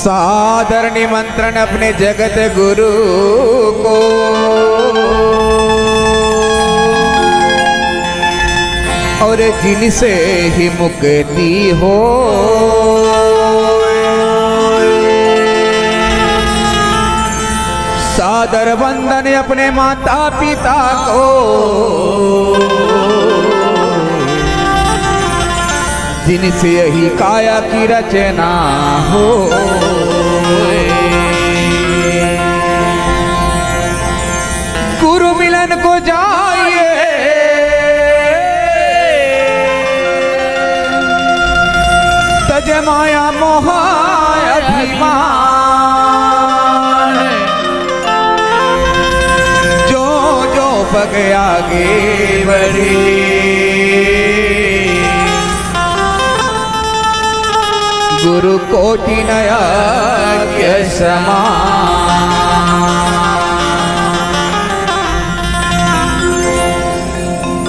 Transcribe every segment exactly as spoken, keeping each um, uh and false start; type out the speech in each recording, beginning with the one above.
सादर निमंत्रण अपने जगत गुरु को, और जिनसे ही मुक्ति हो। सादर वंदन अपने माता पिता को, जिनसे यही काया की रचना हो। गुरु मिलन को जाइए, तज माया मोह अभिमान। जो जो पग आगे बढ़े, गुरु कोटि नया के समान।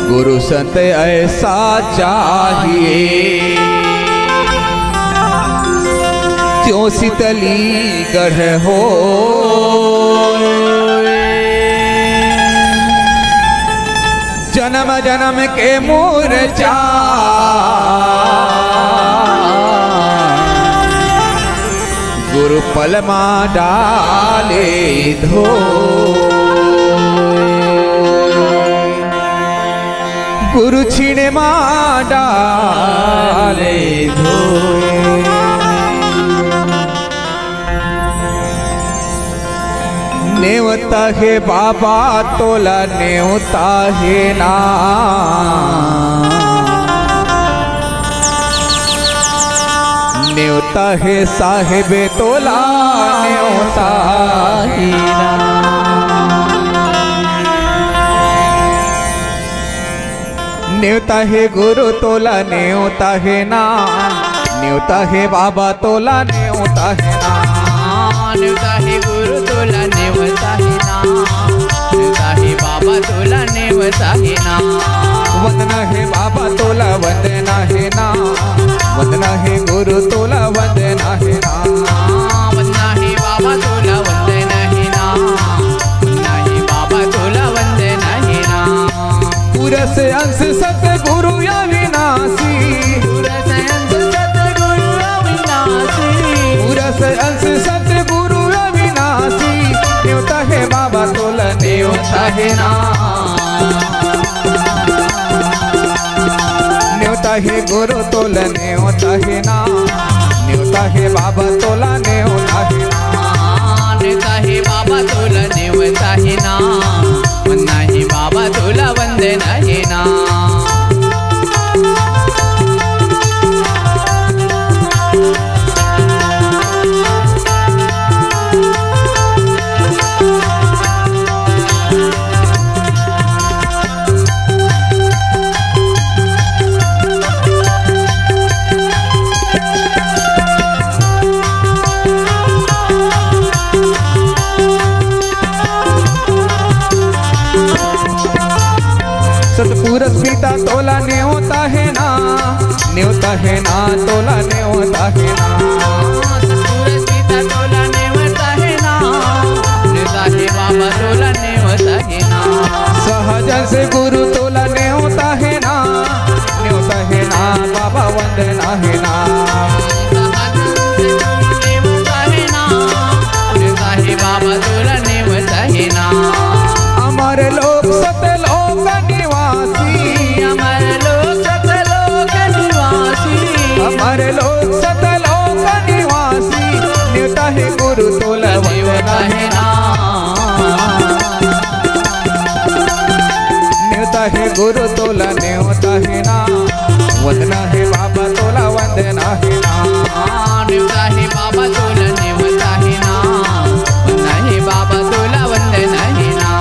गुरु संत ऐसा चाहिए, जो शीतली गढ़ हो। जन्म जन्म के मूर्छा गुरु पल मा डाले धो। गुरु छिन मा डाले धो। नेवता हे बाबा तोला नेवता हे ना। नेवता हे साहेबे तोला नेवता हे ना। नेवता हे गुरु तोला नेवता हे ना। नेवता हे बाबा तोला नेवता हे ना। नेवता हे गुरु तोला नेवता हे ना। नेवता हे बाबा तोला नेवता हे ना। वंदना हे बाबा तोला वंदना हे ना। वंदना हे गुरु तोला वंदना हे ना। वंदना हे बाबा तोला वंदना हे ना। वंदना हे बाबा तोला वंदना हे ना। पुरस अंश सतगुरु अविनाशी। पुरस अंश सतगुरु अविनाशी। पुरस अंश सतगुरु अविनाशी। नेवता हे बाबा तोला नेवता हे ना। नेवता हे गुरु तोला नेवता हे ना। नेवता हे बाबा तोला नेवता हे ना। नेवता हे बाबा तोला नेवता हे ना। वंदना हे बाबा तोला वंदना हे ना। सतपुरस पिता तोला नेवता हे ना। नेवता हे ना तोला नेवता हे ना। सतपुरस पिता तोला नेवता हे ना। नेवता हे बाबा तोला नेवता हे ना। सहज अंश गुरु तोला नेवता हे ना। नेवता हे ना बाबा वंदना हे ना। सहज अंश गुरु नेवता हे ना। नेवता हे बाबा तोला नेवता हे ना। अमर लोक सतलोक निवासी। अमर लोक सतलोक निवासी। अमर लोक सतलोक निवासी। नेवता हे गुरु तोला वंदना हे ना। नेवता हे गुरु तोला नेवता हे ना। वंदना हे बाबा तोला वंदना हे ना। नेवता हे बाबा तोला नेवता हे ना। वंदना हे बाबा तोला वंदना हे ना।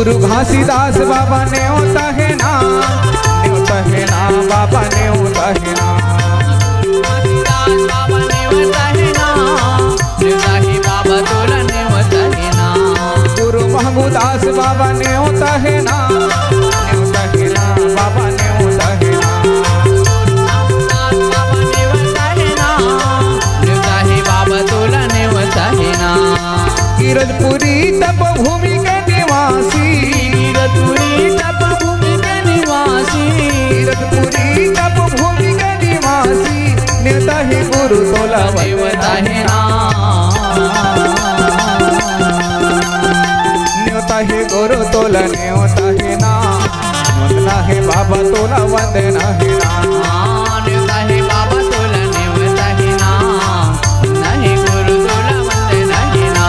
गुरु घासीदास बाबा नेवता हे ना, नेवता हे ना बाबा, नेवता हे ना। घासीदास बाबा नेवता हे ना, नेवता हे बाबा तोला नेवता हे ना। गुरु महंगूदास बाबा नेवता हे ना, नेवता हे ना बाबा, नेवता हे ना। दास बाबा नेवता हे ना, नेवता हे बाबा तोला नेवता हे ना। कीरतपुरी तप भूमि के निवासी। कीरतपुरी तप भूमि के निवासी। कीरतपुरी तप भूमि के निवासी। नेवता हे गुरु तोला नेवता हे ना। नेवता हे गुरु तोला नेवता हे ना। वंदना हे बाबा तोला वंदना हे ना। हाँ, नेवता हे बाबा तोला नेवता हे ना। वंदना हे गुरु तोला वंदना हे ना।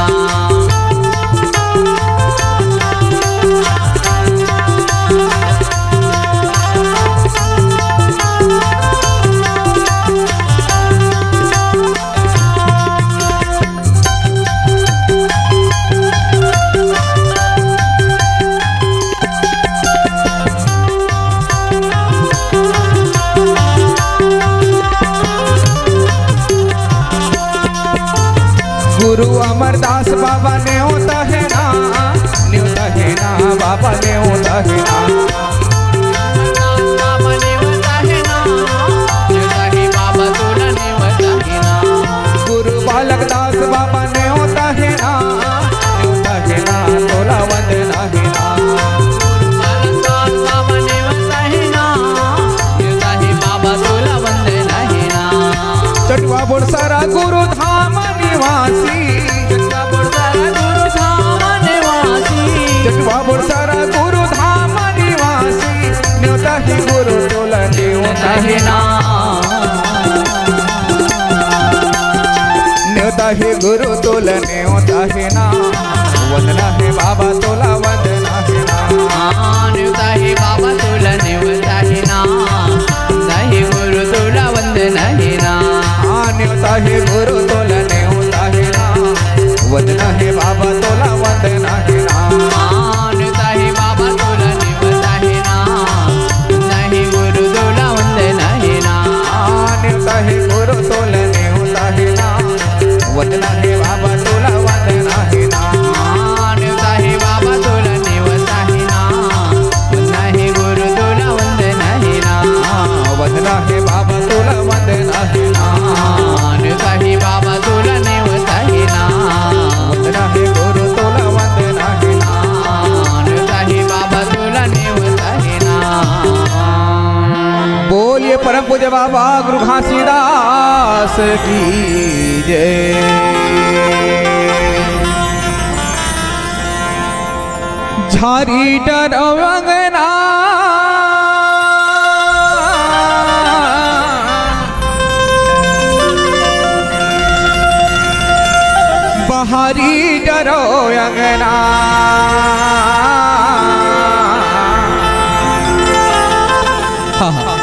गुरु अमरदास बाबा नेवता हे ना, नेवता हे ना बाबा, नेवता हे ना। बाबा नेवता हे ना, नेवता हे बाबा तोला नेवता हे ना। गुरु बालक दास बाबा नेवता हे ना, नेवता हे ना तोला वंदना हे ना। बालक दास बाबा नेवता हे ना, नेवता हे बाबा तोला वंदना हे ना। चटवा बोरसरा गुरु धाम निवासी। चटवा बोरसरा गुरु धाम निवासी। चटवा बोरसरा गुरु धाम निवासी। नेवता हे गुरु तोला नेवता हे ना। नेवता हे गुरु तोला नेवता हे ना। वंदना हे बाबा तोला वंदना हे ना। हाँ, नेवता हे बाबा तोला नेवता हे ना। वंदना हे गुरु तोला वंदना हे ना। हाँ, नेवता हे गुरु तोला नेवता हे ना। वंदना हे बाबा तोला वंदना हे ना। हाँ, नेवता हे बाबा तोला नेवता हे ना। वंदना हे गुरु तोला वंदना हे ना। हाँ, नेवता हे गुरु तोला नेवता हे ना। वंदना हे बाबा तोला वंदना हे ना। हाँ, नेवता हे बाबा तोला नेवता हे ना। वंदना हे गुरु तोला वंदना हे ना। हाँ, वंदना हे बाबा तोला वंदना हे ना। हाँ, नेवता हे बाबा तोला नेवता हे ना। वंदना हे गुरु तोला वंदना हे ना। हाँ, नेवता हे बाबा तोला नेवता हे ना। बोलिए परम पूज्य बाबा गुरु घासीदास की जय। झारी डर अंगना बहारी डरो अंगना। हाँ, हाँ।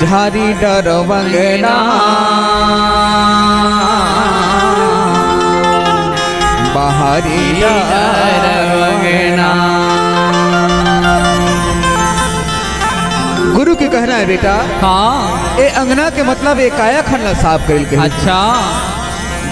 झारी डरो अंगना बहारी डरो अंगना। गुरु के कहना है बेटा, हाँ। ए अंगना के मतलब ए काया खन ला साफ करे ल कहे। अच्छा।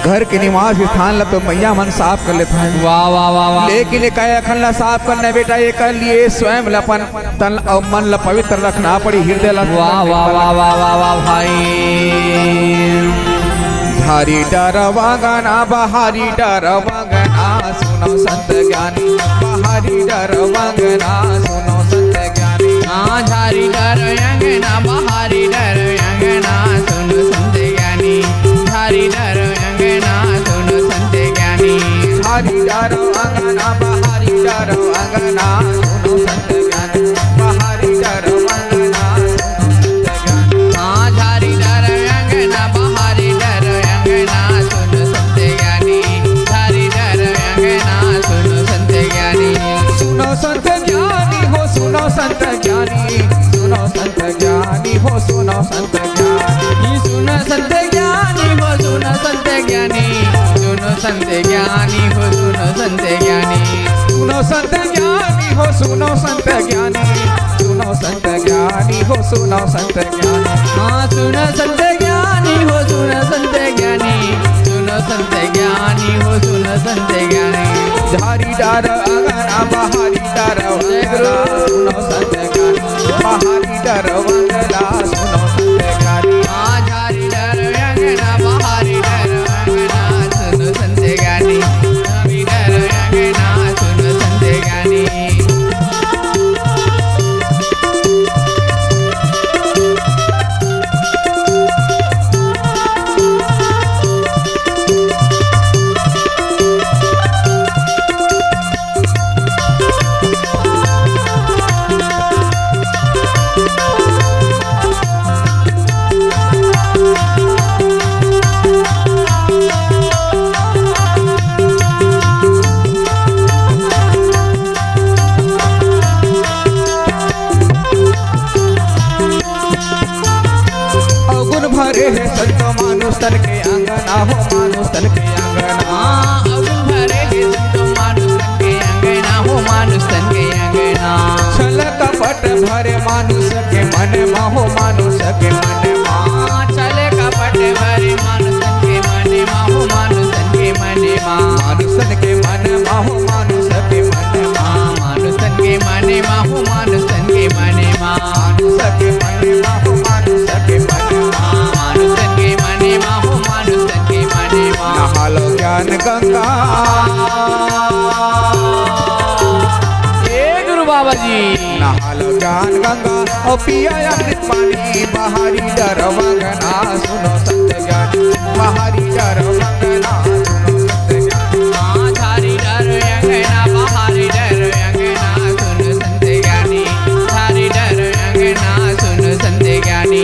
घर के निवास स्थान ला तो मैया मन साफ कर लेत हन। वाह, वाह, वाह, वाह। लेकिन ए काया खन ला साफ करना है बेटा, एकर लिए स्वयं ला अपन तन अउ मन ला पवित्र रखना पड़ी, हृदय ला। वाह, वाह, वाह, वाह, वाह, वाह भाई। झारी डरो अंगना बहारी डरो अंगना, सुनो संत ज्ञानी। बहारी डरो अंगना, सुनो संत ज्ञानी। हाँ, झारी डरो अंगना बहारी डरो अंगना, सुनो संत ज्ञानी। झारी डरो अंगना, सुनो संत ज्ञानी। झारी डरो अंगना बहारी डरो अंगना, सुनो संत ज्ञानी। बहारी डरो अंगना, सुनो संत ज्ञानी। हाँ, झारी डरो अंगना बहारी डरो अंगना, सुनो संत ज्ञानी। झारी डरो अंगना, सुनो संत ज्ञानी। सुनो संत ज्ञानी हो, सुनो संत ज्ञानी। सुनो संत ज्ञानी हो, सुनो संत ज्ञानी। सुनो संत ज्ञानी हो, सुनो संत ज्ञानी। सुनो संत ज्ञानी हो, सुनो संत ज्ञानी। संत ज्ञानी हो, सुनो संत ज्ञानी, सुनो संत ज्ञानी हो, सुनो संत ज्ञानी। हाँ, सुनो संत ज्ञानी हो, सुनो संत ज्ञानी, सुनो संत ज्ञानी हो, सुनो संत ज्ञानी। झारी डार अंगना, बहारी डार अंगना, सुनो संत ज्ञानी, बहारी डार अंगना, सुनो संत ज्ञानी। हाँ, झारी डार अंगना, बहारी डार अंगना, सुनो संत ज्ञानी। झारी डार अंगना, सुनो संत ज्ञानी। अवगुण भरे हे संत मानुष तन के अंगना हो, मानुष तन के अंगना। हाँ, अवगुण भरे हे संत मानुष तन के अंगना हो, मानुष तन के अंगना। छल कपट भरे मानुष के मन मा हो, मानुष के मन मा। हाँ, छल कपट भरे मानुष तन के मन मा हो, मानुष तन के मन मा। मानुष तन के मन मा हो, मानुष के मन मा। मानुष तन के मन मा हो, मानुष तन के मन मा। मानुष के मन मा हो, मानुष के मन मा। मानुष तन के मन मा हो, मानुष तन के मन मा। नहा लो ज्ञान गंगा। ए गुरु बाबा जी। नहा लो ज्ञान गंगा, ओ पिया अमृत पानी, बहारी डार अंगना, सुनो संत ज्ञानी, बहारी डार अंगना, सुनो संत ज्ञानी। हाँ, झारी डार अंगना, बहारी डार अंगना, सुनो संत ज्ञानी, झारी डार अंगना, सुनो संत ज्ञानी।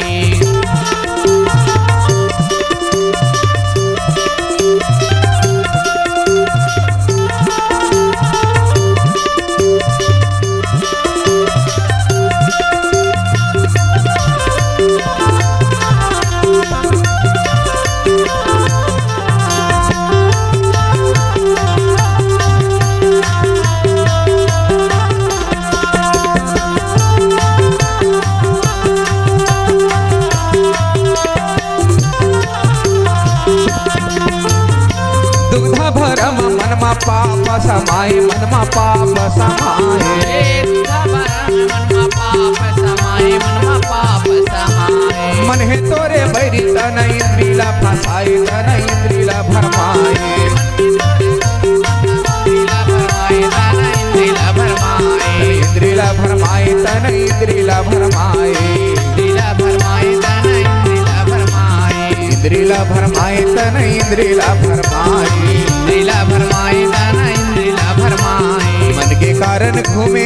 दुग्धा भरम मन मा पाप समाए, मन मा पाप समाए। हे दुग्धा भरम मन मा पाप समाए, मन मा पाप समाए। मन हे तोरे बैरी तन इंद्री ला फसाए, तन इंद्री ला भरमाए। इंद्री ला भरमाए, तन इंद्री ला भरमाए। इंद्री ला भरमाए, तन इंद्री ला भरमाए। इंद्री ला भरमाए, तन इंद्री ला भरमाए। इंद्री ला भरमाए, तन इंद्री ला भरमाए। मन के कारण घूमे।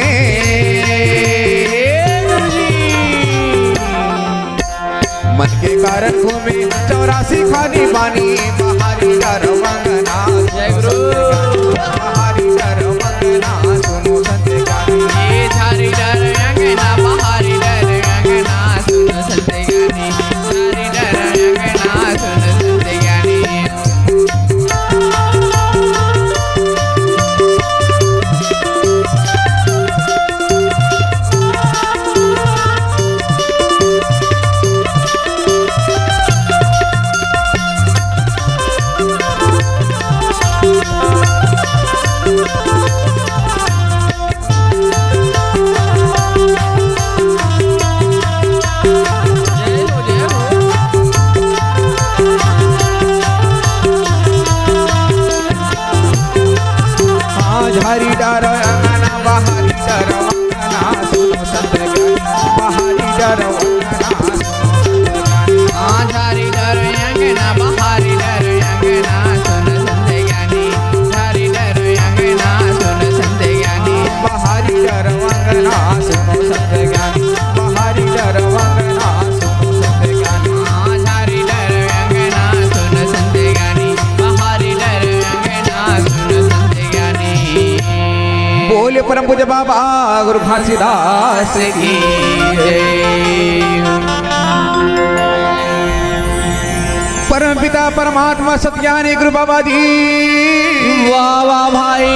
मन के कारण घूमे चौरासी खानी बानी, बहारी डार अंगना। जय गुरु। बहारी डार अंगना, सुनो संत ज्ञानी। ए झारी डार अंगना, बहारी डार अंगना, सुनो संत ज्ञानी। झारी डार अंगना, सुनो संत ज्ञानी। हाँ, झारी डार अंगना, बहारी डार अंगना, सुनो संत ज्ञानी, बहारी डार अंगना, सुनो संत ज्ञानी। हाँ, झारी डार अंगना, बहारी डार अंगना, सुनो संत ज्ञानी। झारी डार अंगना, सुनो संत ज्ञानी। बहारी डार अंगना, सुनो संत ज्ञानी। बहारी डार अंगना, सुनो संत ज्ञानी। हाँ, झारी डार अंगना, सुनो संत ज्ञानी। बहारी डार अंगना, सुनो संत ज्ञानी। बोले परम पूज्य बाबा गुरु घासीदास की जय। परम पिता परमात्मा सतज्ञानी गुरु बाबा जी। वाह वाह भाई।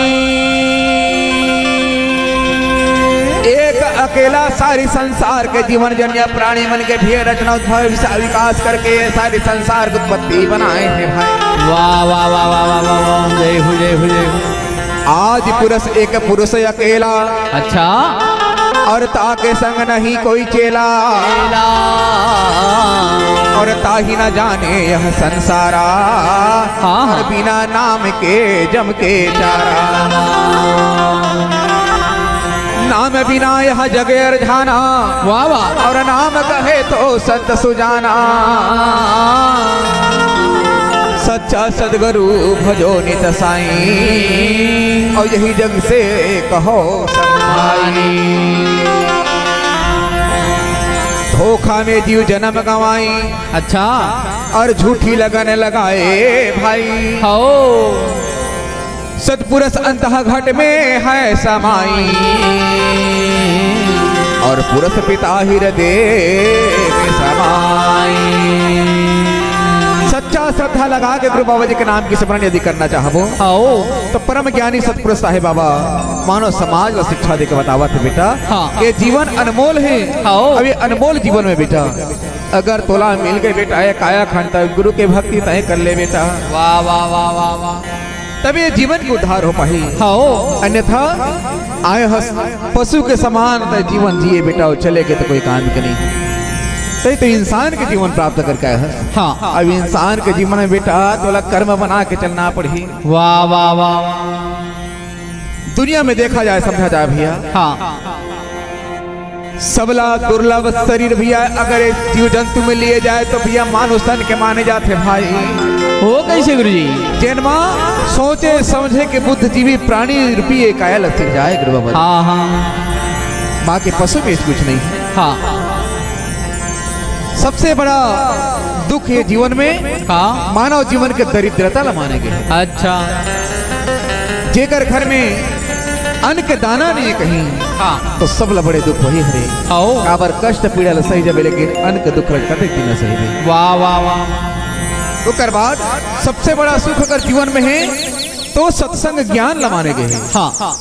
अकेला सारी संसार के जीवन जन्य प्राणी मन के भेद रचना उद्भव विसा-, विकास करके ये सारी संसार के उत्पत्ति बनाए हे भाई। वाह, वाह, वाह। जय हो, जय हो, जय हो। आदि पुरुष एक पुरुष अकेला। अच्छा। और ताके संग नहीं कोई चेला। चेला। और ताही न जाने यह संसारा। हाँ, हाँ। और बिना नाम के जम के चारा। नाम बिना यह जग अरझाना। वाह, वाह। और नाम कहे तो संत सुजाना। सच्चा सदगुरु भजो नित साईं। और यही जग से कहो समझाई। धोखा में जीव जन्म गंवाई। अच्छा। और झूठी लगन लगाए भाई। हो। सतपुरुष अंतः घट में है समाई। और पुरुष पिता हृदय में समाई। सच्चा श्रद्धा लगा के गुरु बाबा जी के नाम की स्मरण यदि करना चाहबो, आओ। तो परम ज्ञानी सतपुरुष साहेब बाबा मानव समाज ला शिक्षा देके बतावत हे बेटा, हाँ। ये जीवन अनमोल हे। आओ। अब ये अनमोल जीवन में बेटा, अगर तोला मिल गए बेटा ये काया खंड, त गुरु के भक्ति तय कर ले बेटा। वाह, वाह, वाह, वाह, वाह। तब ये जीवन के उद्धार हो पाही। हाँ। अन्यथा आए हस पशु के समान तय जीवन जिए बेटा, और चले के तो कोई काम के नहीं। तय तो इंसान के जीवन प्राप्त करके आए हस। हाँ। अब इंसान के जीवन में बेटा तोला कर्म बना के चलना पड़ही। वाह, वाह, वाह, वाह। दुनिया में देखा जाए, समझा जाए भैया। हाँ। सबला दुर्लभ शरीर भैया, अगर एक जीव जंतु में लिए जाए तो भैया मानुष तन के माने जाथे भाई। वो कैसे गुरुजी? जेन मा सोचे समझे के बुद्धिजीवी प्राणी रूपी एक काया लग जाए गुरु बाबा। हाँ, हाँ। माँ के पशु में कुछ नहीं। हाँ। सबसे बड़ा दुख ये जीवन में हाँ। मानव जीवन के दरिद्रता ला माने गे। अच्छा। जेकर घर में अन्न के दाना नहीं कहीं, हाँ। तो सबला बड़े दुख वही हरे। आओ। काबर कष्ट पीड़ा ल सही जबे, लेकिन अन्न के दुख ल कतेक दिन ल सही दे। वाह, वाह, वाह। ओकर बाद सबसे बड़ा सुख अगर जीवन में है, तो सत्संग ज्ञान ल माने गे हे। हाँ।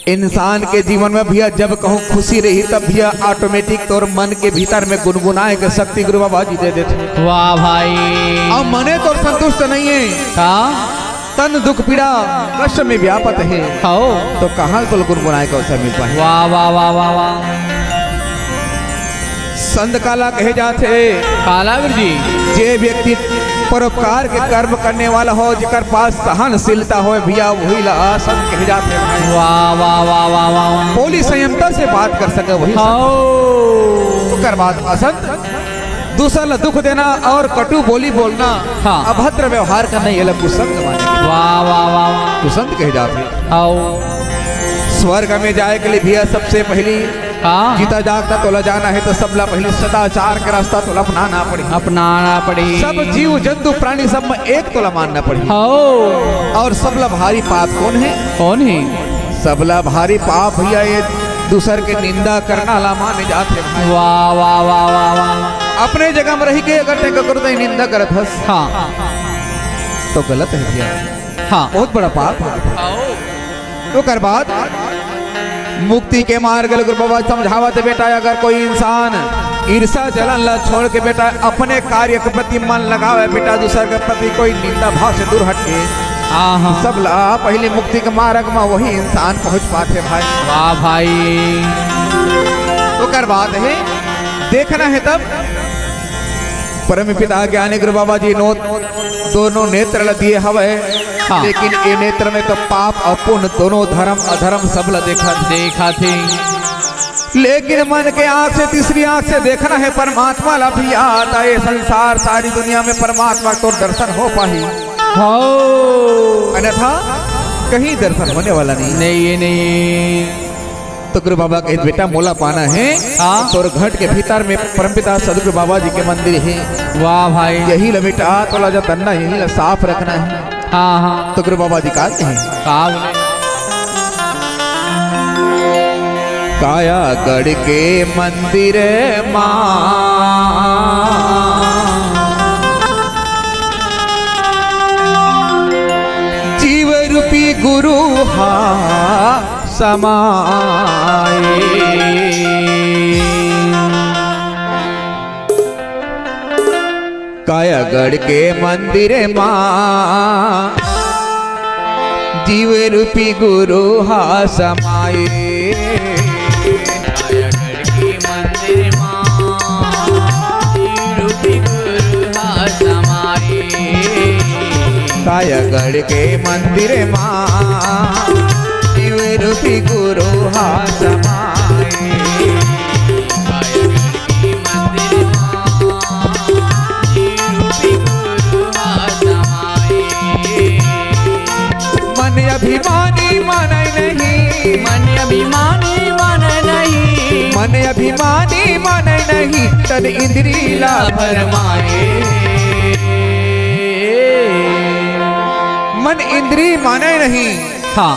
इंसान के जीवन में भैया जब कहूँ खुशी रही, तब भैया automatic तोर मन के भीतर में गुनगुनाए के शक्ति गुरु बाबा जी दे देथे। वाह भाई। अब मने तोर संतुष्ट नहीं है। का? तन दुख पीड़ा कष्ट में व्यापत है। हव। तो कहाँ तोला गुनगुनाए के अवसर मिल पाही? वाह, वाह, वाह, वाह, वाह। संत काला कहे जाथे? काला गुरु जी? जे व्यक्ति परोपकार के कर्म करने वाला हो, जेकर पास सहनशीलता होय भैया, वही ला संत कहे जाथे भाई। वाह, वाह, वाह, वाह, वाह, वाह। बोली संयमता से बात कर सके, वही संत। हव। ओकर बाद असंत, दूसर ला दुख देना और कटु बोली बोलना, हाँ। अभद्र व्यवहार करना, ये ला कुसंत माने। वाह, वाह, वाह, वाह। कुसंत कहे जाथे। हव। स्वर्ग में जाए के लिए भैया सबसे पहली हाँ। जीता जागता तोला जाना है तो सबला पहले सदाचार के रास्ता तोला अपनाना पड़ही। अपनाना पड़ही। सब जीव जंतु प्राणी सब में एक तोला मानना पड़ही। हव। और सबला भारी पाप कौन है? कौन है? सबला भारी पाप भैया ये दूसर के निंदा करना ला माने जाथे भाई। वाह, वाह, वाह, वाह, वाह। अपने जगह में रही के अगर ते ककरो ते निंदा करत हस, हाँ। तो गलत है भैया। हाँ। बहुत बड़ा पाप है। हव। ओकर बाद मुक्ति के मार्ग ल गुरु बाबा समझावत, बेटा, अगर कोई इंसान ईर्षा जलन ला छोड़ के, बेटा, अपने कार्य के प्रति मन लगावे, बेटा, दूसर के प्रति कोई निंदा भाव से दूर हट के, हाँ, हाँ। सब ला पहले मुक्ति के मार्ग में वही इंसान पहुंच पाथे भाई। वाह भाई। ओकर बाद है, देखना है तब परम पिता ज्ञानी गुरु बाबा जी नो दोनों नेत्र ल दिए हवय, हाँ। लेकिन ये नेत्र में तो पाप और पुण्य दोनों, धर्म अधर्म सब ल देखा। देखा थे। लेकिन मन के आंख से, तीसरी आंख से देखना है परमात्मा ला भी आता, ये संसार सारी दुनिया में परमात्मा तो दर्शन हो पाही। हो। अन्यथा कहीं दर्शन होने वाला नहीं। नहीं, ये नहीं। तो गुरु बाबा कहे, "बेटा, मोला पाना है।" हाँ। तोर घट के भीतर में परमपिता सदगुरु बाबा जी के मंदिर है। वाह भाई। यही ला बेटा, तोला जो तन्ना, यही ला साफ रखना है। हाँ, हाँ। तो गुरु बाबा जी का कहे? का बोले? कायागढ़ के मंदिर मा जीव रूपी गुरु हा समाए। कायागढ़ के मंदिर मा जीव रूपी गुरु हा समाए। कायागढ़ के मंदिर मा जीव रूपी गुरु हा समाए। कायागढ़ के मंदिर मा जीव रूपी गुरु हा समाए। कायागढ़ के मंदिर मा जीव रूपी गुरु हा समाए। मन अभिमानी माने नहीं। मन अभिमानी माने नहीं। मन अभिमानी माने नहीं, तन इंद्री ला भरमाए। मन इंद्री माने नहीं, हाँ।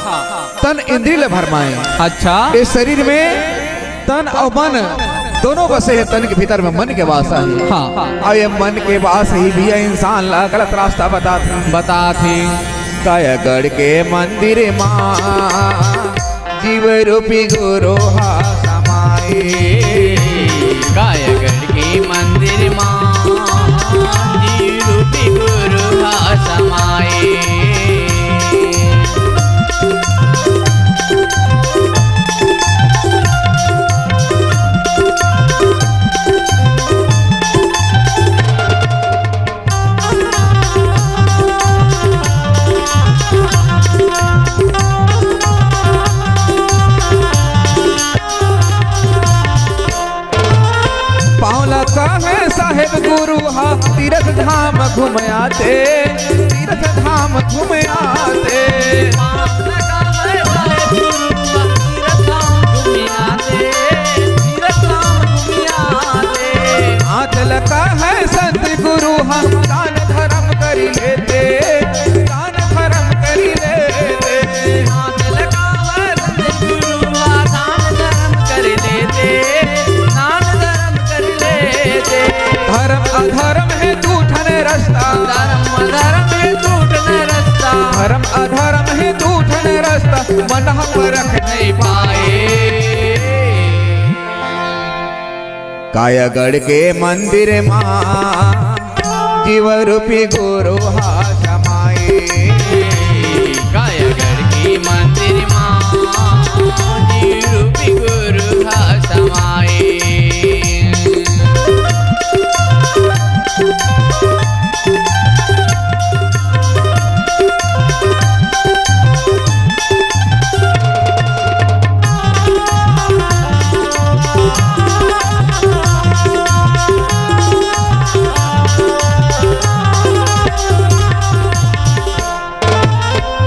तन इंद्री ला भरमाए। अच्छा। इस शरीर में तन अउ मन दोनों बसे हे। तन के भीतर में मन के वास हे। हाँ। अउ ये मन के वास ही भैया इंसान ला गलत रास्ता बताथे। बताथे। कायागढ़ के मंदिर मा जीव रूपी गुरु हा समाए। कायागढ़ के मंदिर मा जीव रूपी गुरु हा समाए। पाँव ला काहे साहेब गुरु हा तीरथ धाम घूम आते, तीरथ धाम घूम आते। हाथ ला काहे संत गुरु हा दान धर्म करी लेते, दान धर्म करी लेते। हाथ ला काहे संत गुरु हा दान धर्म करी लेते, दान धर्म धर्म अधर्म हे दू ठन रस्ता। धर्म अधर्म हे दू ठन रस्ता। धर्म अधर्म हे दू ठन रस्ता। मन ह परख नहीं पाए। कायागढ़ के मंदिर मा जीव रूपी गुरु हा समाए। कायागढ़ के मंदिर मा जीव रूपी गुरु हा समाए।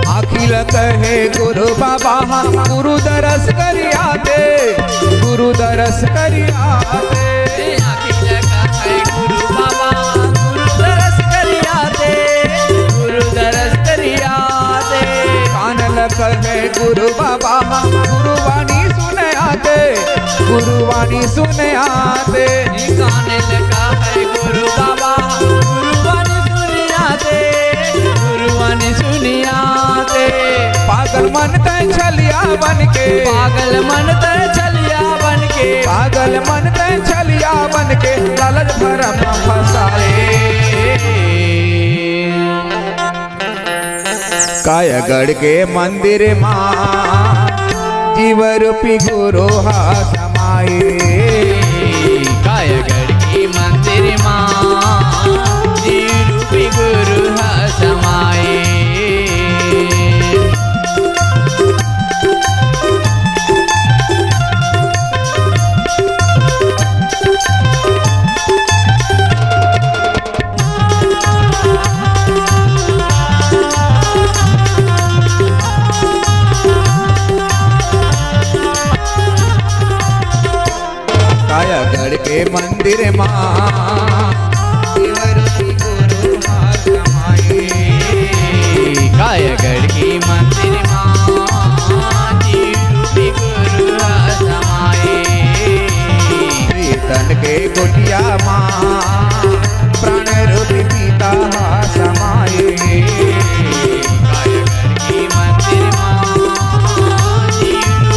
आँखी ल कहे गुरु बाबा हा, गुरु दरस करिया दे, गुरु दरस करिया दे। आँखी ल कहे गुरु बाबा हा, गुरु दरस करिया दे, गुरु दरस करिया दे। कान ल कहे गुरु बाबा हा, गुरुवाणी सुन आते, गुरुवाणी सुन आते। कान ल कहे गुरु बाबा हा, गुरुवाणी सुन आते, गुरुवाणी सुन आते। पागल मन तैं छलिया बन के, पागल मन तैं छलिया बन के, पागल मन तैं छलिया बन के, लालच भरम फंसाए। कायागढ़ के मंदिर मा जीव रूपी गुरु हा समाए। कायागढ़ के मंदिर मा जीव रूपी गुरु हा समाए। कायागढ़ के मंदिर मा जीव रूपी गुरु हा समाए। कायागढ़ के मंदिर मा जीव रूपी गुरु हा समाए। चेतन के कुटिया मा प्राण रूपी पिता हा समाए। कायागढ़ के मंदिर मा जीव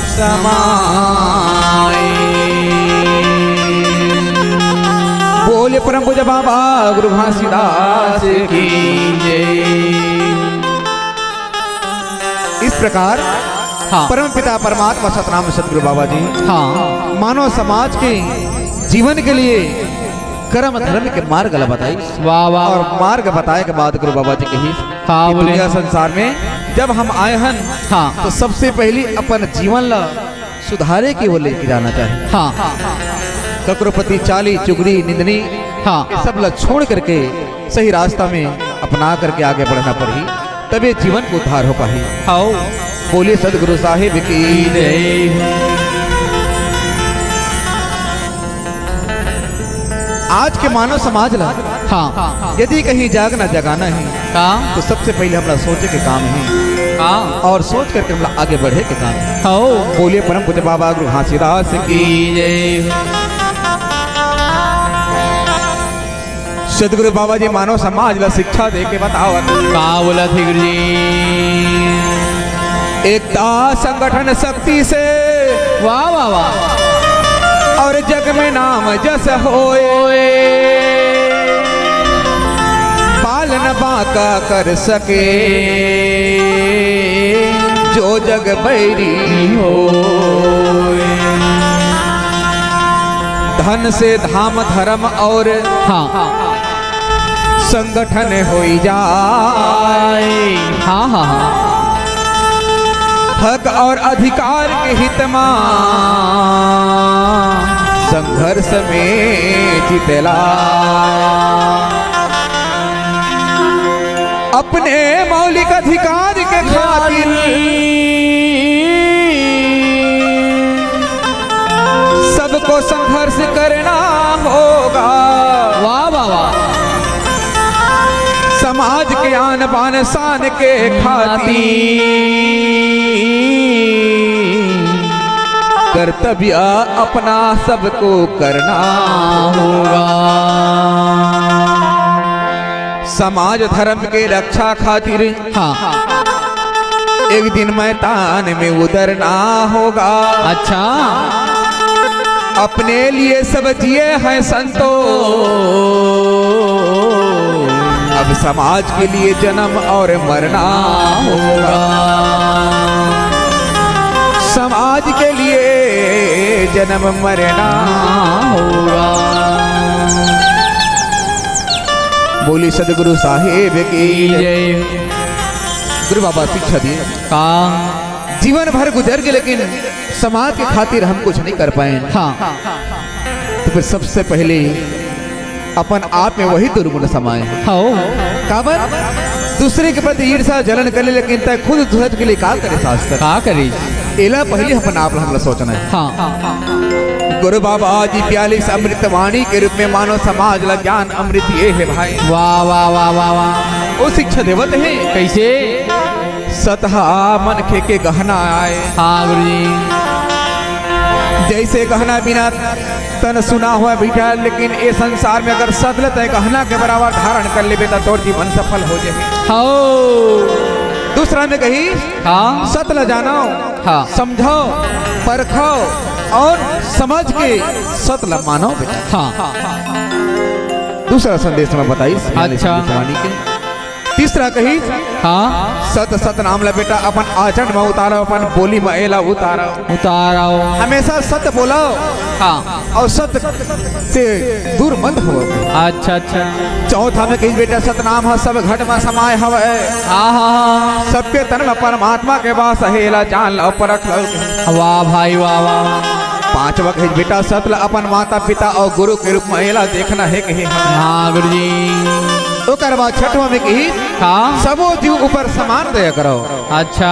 समाए। बोले परम पूज्य बाबा गुरु घासीदास की जय। इस प्रकार हाँ। परम पिता परमात्मा सतनाम सतगुरु बाबा जी हाँ। मानव समाज के जीवन के लिए कर्म धर्म के मार्ग ला बताई। वाह, वाह, और वाह। मार्ग बताए के बाद गुरु बाबा जी कही हाँ, कि बोले। दुनिया संसार में जब हम आए हन, हाँ। तो सबसे पहली अपन जीवन ला सुधारे के वो लेके जाना चाहिए। हाँ। ककरो प्रति चाली, चुगली, निंदनी, हाँ। ये सब ला छोड़ करके सही रास्ता में अपना करके आगे बढ़ना पड़ही, तबे जीवन को उद्धार हो पाही। हाँ। बोलिए सदगुरु साहिब की जय। आज के मानव समाज ला हाँ। यदि कहीं जागना जगाना है हाँ। तो सबसे पहले हमला सोचे के काम है हाँ। और सोच करके हमला आगे बढ़े के काम है। हाँ। बोलिए परम पूज्य बाबा गुरु घासीदास की जय। सदगुरु बाबा जी मानव समाज ला शिक्षा दे के बतावत का बोलत हे गुरु जी? एकता संगठन शक्ति से वाह, वाह, वाह। और जग में नाम जस होए। पालन बांका कर सके जो जग बैरी होए। धन से धाम धर्म और हाँ। संगठन होई जाए। हाँ, हाँ, हाँ। हक और अधिकार के हित मा संघर्ष में जितला। अपने मौलिक अधिकार के खातिर सबको संघर्ष करना होगा। वाह, वाह, वाह। समाज के आन बान शान के खातिर कर्तव्य अपना सबको करना होगा। समाज धर्म के रक्षा खातिर हाँ। एक दिन मैदान में उतरना होगा। अच्छा। अपने लिए सब जिए हैं संतो, अब समाज के लिए जन्म और मरना होगा। समाज के लिए जन्म मरना होगा। बोली सदगुरु साहेब की जय। गुरु बाबा शिक्षा दिए। हाँ। जीवन भर गुजर गए लेकिन समाज के खातिर हम कुछ नहीं कर पाए। हाँ। तो फिर सबसे पहले अपन आप में वही दुर्गुण समाए हैं। हाँ। काबर? दूसरे के प्रति ईर्ष्या जलन करे लेकिन तय खुद दूसरे के लिए का करे शास्त्र? का करे? एला पहले अपन आप ला हमला सोचना है। हाँ। गुरु बाबा जी बयालीस अमृतवाणी के रूप में मानव समाज ला ज्ञान अमृत ये है भाई। वाह, वाह, वाह, वाह, वाह। वो शिक्षा देवत है। कैसे? सत हा मनखे के गहना आय। हाँ गुरुजी। जैसे गहना बिना तन सुना हुआ बैठा, लेकिन ए संसार में अगर सत ल तय गहना के बराबर धारण कर लेबे त तोर जीवन सफल हो जाए। हाँ। दूसरा में कही हाँ। सत ल जानो, हाँ। समझो, परखो और समझ के सत ल मानो बेटा। हाँ। दूसरा संदेश में बताई अच्छा। के। तीसरा कही हाँ। सत सत नाम ल बेटा अपन आचरण में उतारो, अपन बोली में एला उतारो। उतारो। हमेशा सत बोलो। हाँ। और सत से दूर मत हो। अच्छा, अच्छा। चौथा में कही बेटा सतनाम है सब घट में समाय हवे। हाँ, हाँ, हाँ। सबके तन में परमात्मा के वास है, एला जान लो परख लो। वाह भाई वाह, वाह। पांचवा कही बेटा सत ल अपन माता पिता और गुरु के रूप में एला देखना है कही हम। हाँ गुरुजी। ओकर बाद छठवा में कही हाँ। सबो जीव ऊपर समान दया करो। अच्छा।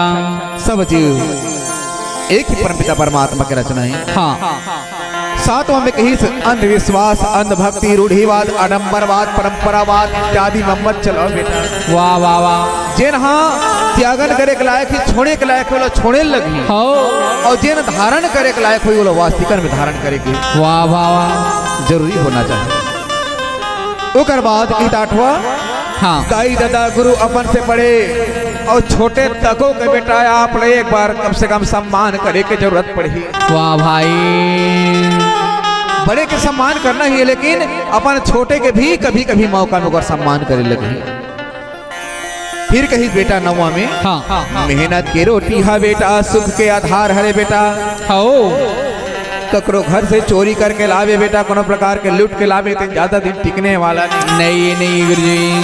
सब जीव एक ही परमपिता परमात्मा के रचना है। हाँ। सातवां में कही अंधविश्वास, अंधभक्ति, रूढ़िवाद, आडंबरवाद, परंपरावाद इत्यादि में मत चलो बेटा। वाह, वाह, वाह। जेन हा त्यागन करे के लायक ही, छोड़े के लायक होला, छोड़े लगी। हाँ। और जेन धारण करे के लायक होई, ओला वास्तिकन में धारण करे के। वाह, वाह, वाह। जरूरी होना चाहिए। ओकर बाद कही आठवां, हाँ। दाई ददा गुरु अपन से बड़े अउ छोटे तको के बेटा आप ल एक बार कम से कम सम्मान करे के जरूरत पड़ही। वाह भाई। बड़े के सम्मान करना ही है, लेकिन अपन छोटे के भी कभी-कभी मौका में ओकर सम्मान करे लगही। फिर कही बेटा नौवा में, हाँ। मेहनत के रोटी हा बेटा, सुख के आधार हरे बेटा। हौ। ककरो घर से चोरी करके लावे बेटा, कोनो प्रकार के लूट के लावे, ते ज्यादा दिन टिकने वाला नहीं। नहीं, नहीं गुरुजी।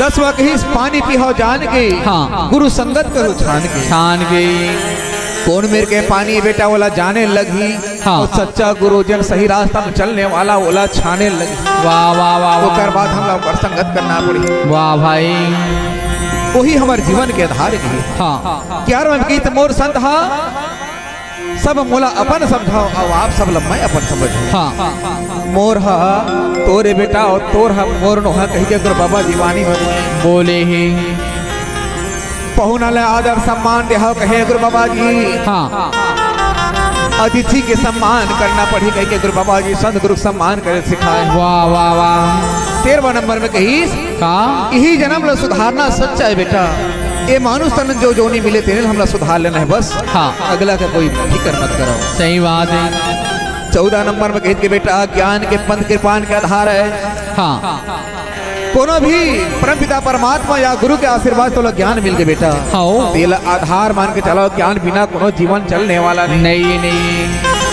दसवाँ कहिस पानी पीहव जान के, हाँ। गुरु संगत करो छान के। छान के। कोन मेर के पानी बेटा ओला जाने लगही, हाँ। अउ सच्चा गुरु जन सही रास्ता में चलने वाला ओला छाने लगही। वाह, वाह, वाह, वाह। ओकर बाद हमला ओकर संगत करना पड़ही। वाह भाई। वही हमर जीवन के आधार हे। हाँ। ग्यारहवाँ गीत मोर संत हा सब मोला अपन समझव, अउ आप सब ला मैं अपन समझव। हाँ। मोर हा तोरे बेटा अउ तोर हा मोर नोहा कहिके गुरु बाबा जी वाणी में बोले हे। पहुना ला आदर सम्मान देहव कहे गुरु बाबा जी। हाँ। अतिथि के सम्मान करना पड़ही कहिके गुरु बाबा जी संत गुरु के सम्मान करे सिखाए। वाह, वाह, वाह। तेरहवाँ नंबर में कहिस, का? इही जन्म ला सुधारना सच्चा हे बेटा। ए मानुष तन जो जोनी मिले तेने हमला सुधार लेना हे बस। हाँ। अगला का कोई फिकर मत करो। सही बात हे। चौदह नंबर में कहिस के बेटा ज्ञान के पंथ कृपान के आधार हे। हाँ। कोनो भी परमपिता परमात्मा या गुरु के आशीर्वाद तोला ज्ञान मिल गे बेटा। हाँ। तेला आधार मान के चलो, ज्ञान बिना कोनो जीवन चलने वाला नहीं। नहीं, नहीं।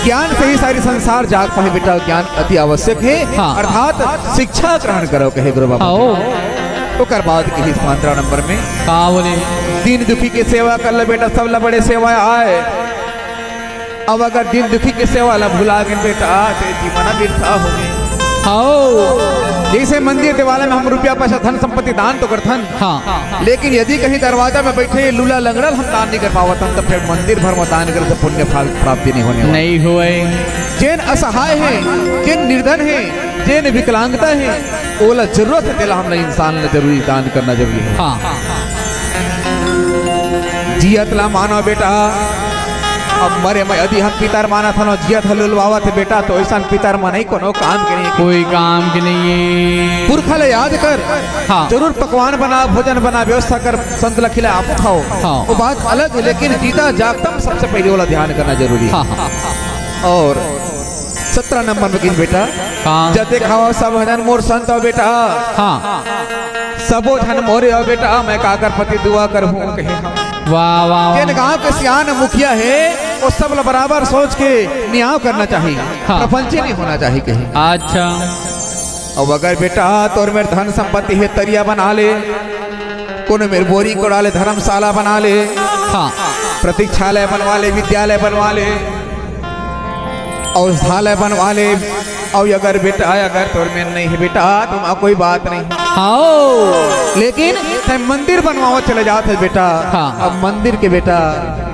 ज्ञान से ही सारी संसार जाग पाए बेटा, ज्ञान अति आवश्यक हे। हाँ। अर्थात शिक्षा ग्रहण करो कहे गुरु बाबा। हाँ। ओकर बाद कहिस पंद्रह नंबर में, का बोले? दीन दुखी के सेवा कर ले बेटा, सब ला बड़े सेवा आए। अब अगर दीन दुखी के सेवा ला भुला गेन बेटा, ते जीवन बिरथा होगे। हाँ। जैसे मंदिर देवालय में हम रुपया पैसा धन संपत्ति दान तो करथन, हाँ। लेकिन यदि कहीं दरवाजा में बैठे लूला लंगड़ा ल हम दान नहीं कर पावत हन, तो फिर मंदिर भर में दान करे से पुण्य फल प्राप्ति नहीं होने वाला। नहीं होए। जेन असहाय हे, जेन निर्धन हे, जेन विकलांगता हे, ओला जरूरत हे, तेला हमला इंसान ला जरूरी दान करना जरूरी हे। हाँ। जियत ला मानो बेटा, अब मरे में यदि हम पितर मानत हन, जियत ह लुलवावत हे बेटा, तो ऐसन पितर मन ही कोनो काम के नहीं। कोई काम के नहीं हे। पुरखा ले याद कर, हाँ। जरूर पकवान बना, भोजन बना, व्यवस्था कर, संत ला खिला, आप खाओ। हाँ। वो बात अलग हे, लेकिन जीता जागता में सबसे पहले ओला ध्यान करना जरूरी हे। हाँ, हाँ। और सत्रह नंबर में कहिस बेटा, हाँ। जते खाओ सब झन मोर संत हो बेटा। हाँ। सबो झन मोरे हो बेटा, मैं काकर प्रति दुआ करहूँ कहे हम। वाह, वाह, वाह। जेन गांव के सियान मुखिया हे, वो सब ला बराबर सोच के नियाव करना चाहिए, हाँ। प्रपंची नहीं होना चाहिए कहे। अच्छा। अब अगर बेटा तोर मेर धन संपत्ति हे, तरिया बना ले, कोनो मेर बोरी कोड़ा ले, धर्मशाला बना ले, हाँ। प्रतीक्षालय बनवा ले, विद्यालय बनवा ले, औषधालय बनवा ले, अउ अगर बेटा, अगर तोर मेर नहीं हे बेटा, तो कोई बात नहीं। हाँ। लेकिन तैं मंदिर बनवावा चले जात हे बेटा। हाँ। अब मंदिर के बेटा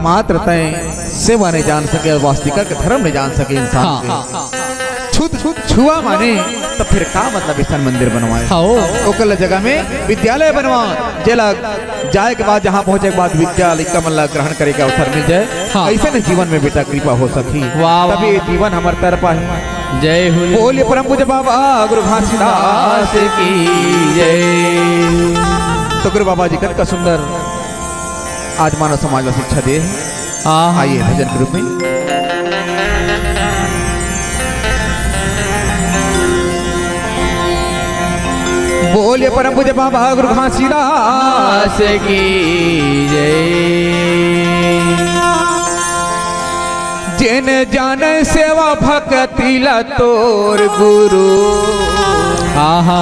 मात्र तैं सेवा नहीं जान सके, वास्तविक के धर्म नहीं जान सके इंसान हाँ, के। हाँ, हाँ। छुत, छुत, छुआ माने, तो फिर का मतलब ऐसा मंदिर बनवाए? हाँ। ओकर जगह में विद्यालय बनवा, जेला जाए के बाद, जहाँ पहुँचे के बाद विद्या लइका मन ला ग्रहण करे के अवसर मिल जाए, हाँ। ऐसे न जीवन में बेटा कृपा हो सकी, वाह, वाह। तभी ये जीवन हमर तर पाही। जय हो। बोलिए परम पूज्य बाबा गुरु घासीदास की जय। तो गुरु बाबा जी कतका सुंदर आज मानव समाज ला शिक्षा दे। हाँ। आइए भजन के रूप में। बोलिए परम पूज्य बाबा गुरु घासीदास की जय। जेन जाने सेवा भक्ति ला तोर गुरु, आहा।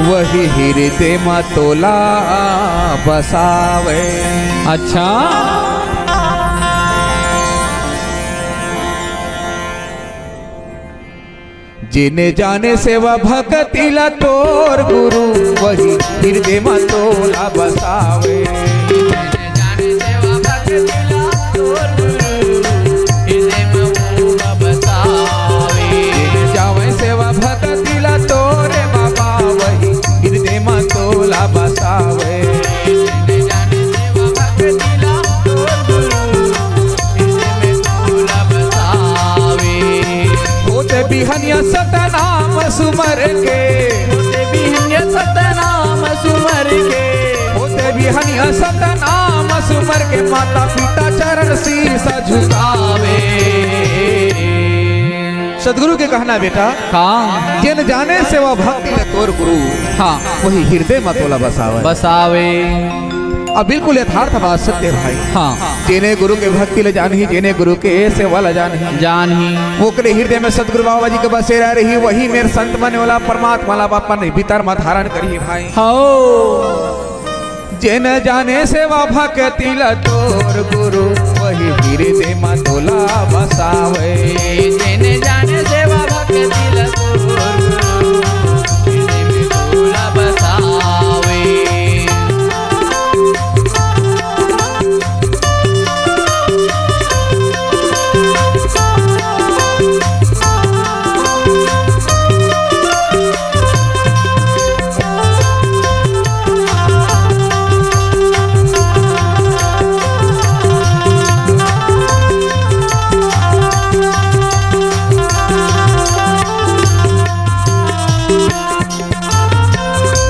वही हृदय मा तोला बसावे। अच्छा। जेने जाने सेवा भक्ति ला तोर गुरु, वही हृदय मा तोला बसावे। जावे सेवा भक्ति ला तोरे बाबा, वही हृदय मा तोला बसावे। होते बिहनिया सतनाम सुमर के, होते बिहनिया सतनाम सुमर के, के माता पिता चरण शीश झुकावे। सतगुरु के कहना बेटा, हाँ। जेन जाने सेवा भक्ति ल तोर गुरु, हाँ। वही हृदय म तोला बसावे। बसावे। अब बिल्कुल यथार्थ बात सत्य भाई। हाँ। जेने गुरु के भक्ति ल जानही, जेने गुरु के सेवा ल जानही, जानही। ओकरे हृदय में सतगुरु बाबा जी के बसेरा रही, वही मेर संत मन ओला परमात्मा ला अपन भीतर में धारण करही भाई। हौ। जेन जाने सेवा भक्ति ल तोर गुरु, वही हृदय म तोला बसावे। जेन जाने सेवा भक्ति ल तोर गुरु, हृदय में तोला बसावे।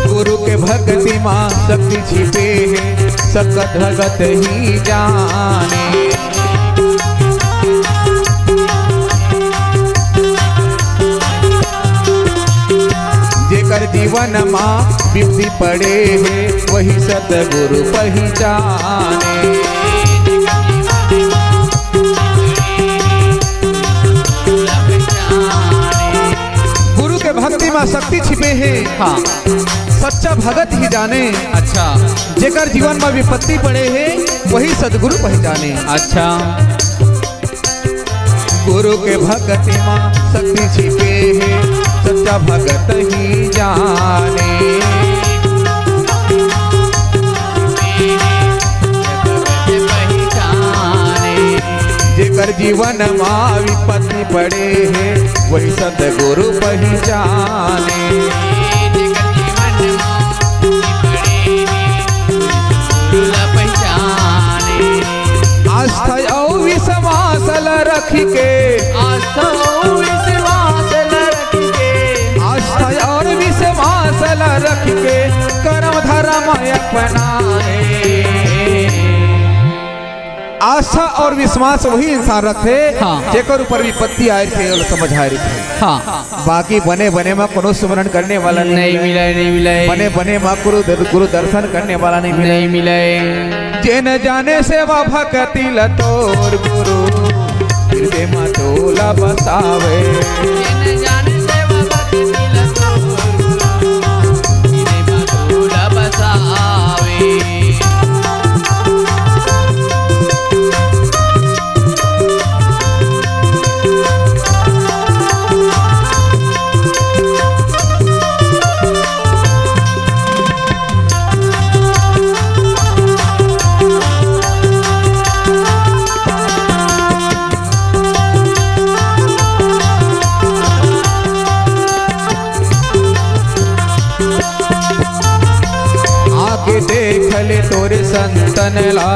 गुरु के भक्ति मा शक्ति छिपे हे, सकत भगत ही जाने। जेकर जीवन मा विपत्ति पड़े हे, वही सतगुरु पहिचाने। गुरु के भक्ति मा शक्ति छिपे हे। हाँ। सच्चा भगत ही जाने। अच्छा। जेकर जीवन मा विपत्ति पड़े हे, वही सतगुरु पहिचाने। अच्छा। गुरु के भक्ति मा शक्ति छिपे हे, सच्चा भगत ही जाने। जेकर जीवन मा विपत्ति पड़े हे, वही सतगुरु पहिचाने। आस्था अउ विश्वास ल रख के, आस्था अउ विश्वास ल रख के, आस्था अउ विश्वास ल रख के, करम धरम अपनाए। आस्था अउ विश्वास वही इंसान रखथे, हाँ। जेकर ऊपर विपत्ति आए रहिथे, ओला समझ आए रहिथे। हाँ। बाकी बने बने मा कोनो सुमरन करने वाला नहीं नहीं मिले। मिले, नहीं मिले। बने बने मा गुरु दर-, गुरु दर्शन करने वाला नहीं मिले। नहीं मिले। जेन जाने सेवा भक्ति ल तोर गुरु, हृदय मा तोला बसावे। जेन जाने सेवा भक्ति ल तोर गुरु, हृदय मा तोला बसावे। आके देख ले तोरे संतन ला,